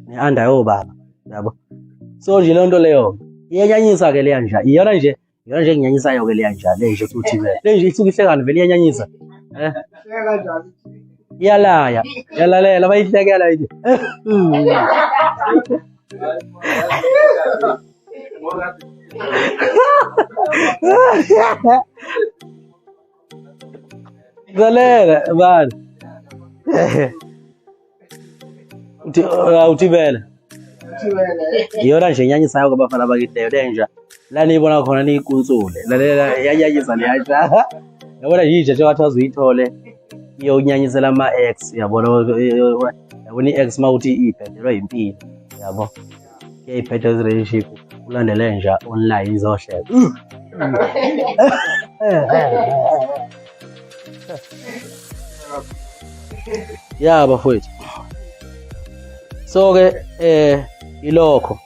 Ne-under yobaba, yabo. So nje leyo nto leyo iyanyanyisa ke leya nja. Iyona nje, iyona nje enginyanyisayo ke leya nja le nje futhi vele. Le nje isuke ihlekani vele iyanyanyisa. Eh? Iyalaya, iyalalela bayihlekela ithi. Lalela bani. Uthi uthibele. Iyona nje inyanyisayo kubafana bakithi leyo lenja. La niyibona khona niyikunsule. Lalela iyanyanyisa leya. Yabona yinja nje wathi azuyithole iyonyanyisela ama ex yabona yabona i-ex uma uthi ibhedelwa yimpilo yabo. Kuyayiphetha relationship ulandele nja online izohleka. Ya bafowethu. So ke eh ilokho.